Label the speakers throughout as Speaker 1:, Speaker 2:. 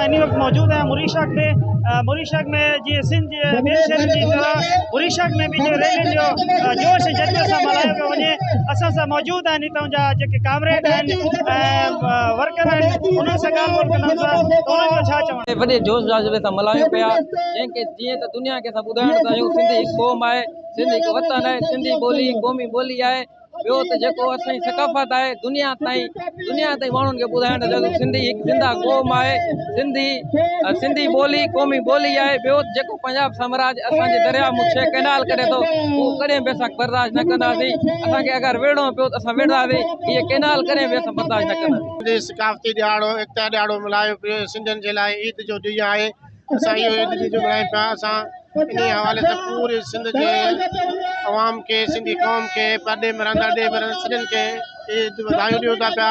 Speaker 1: هن وقت موجود آهيان مريشاڪ ۾، مريشاڪ ۾ جيئن سنڌ جي ٻين شهرن جي طرح مريشاڪ ۾ به جيئن ريلين جو جوش ۽ جذبي سان ملهايو پيو وڃي. اسان سان موجود آهن هتان جا جيڪي ڪامريڊ آهن ۽ ورڪر آهن، انهن سان ڳالهه ٻولهه ڪنداسين ته انهن جو ڇا چوڻ آهي.
Speaker 2: وڏي جوش جذبي سان ملهايون پيا، جنهن کي جيئن ته دنيا کي اسان ٻڌائڻ چاهيون سنڌ هڪ قوم آهي، سنڌ هڪ وطن آهي، سنڌي ٻولي قومي ٻولي آهي. ٻيو ته جيڪو اسان جي ثقافت آهي دنيا تائين دنيا تائين ماڻهن کي ٻڌائڻ ته سنڌي هڪ زنده قوم آهي، سنڌي سنڌي ٻولي قومي ٻولي آهي. ٻيو ته جيڪو پنجاب سامراج اسان جي درياء مون ڇهه ڪئنال ڪڍي ٿو اهو ڪڏهن به اسان برداشت نه ڪنداسين. اسان کي اگر وڙهڻو پيو ته اسان وڙهنداسين، اهي ڪئنال ڪڏهن به اسان برداشت نه ڪنداسين.
Speaker 3: سنڌي ثقافتي ڏهاڙو ايڪتا ڏهاڙو ملهايو پيو سنڌين جي لاء عيد جو ڏينهن آهي. اسان اهو عيد ڏينهن جو ملهايون پيا. اسان انهي حوالي سان پوري سنڌ جي عوام کي، سنڌي قوم کي، پرڏيهه ۾ رهندڙ ڏيهه ۾ رهندڙ سنڌين کي عيد واڌايون ڏيون ٿا پيا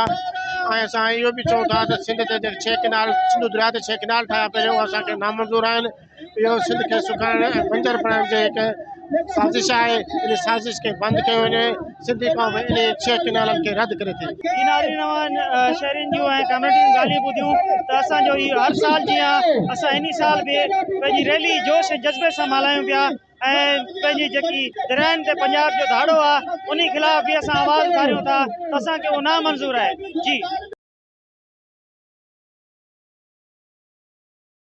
Speaker 3: ۽ اسان اهو به چئون ٿا ته سنڌ تي جيڪي ڇهه ڪئنال سنڌو درياء تي ڇهه ڪئنال ٺاهيا پيا وڃن اهي اسان کي نامنظور آهن. اهو سنڌ کي سڪائڻ ۽ بنجر بڻائڻ جي هڪ سازش آهي. ان سازش کي بند ڪيو وڃي. سنڌي قوم انهي ڇهه ڪئنالن کي رد ڪري ٿي.
Speaker 1: جي ناظرين اوهان شهرين جون ۽ ڪامريڊن جون ڳالهيون ٻڌيون ته اسان جو هي هر سال جيان اسان هن سال به پنهنجي ريلي جوش ۽ جذبي سان ملهايون پيا ۽ پنهنجي جيڪي دريائن تي پنجاب جو ڌاڙو آهي انهي خلاف به اسان آواز اٿاريون ٿا ته اسان کي اهو نامنظور آهي جي.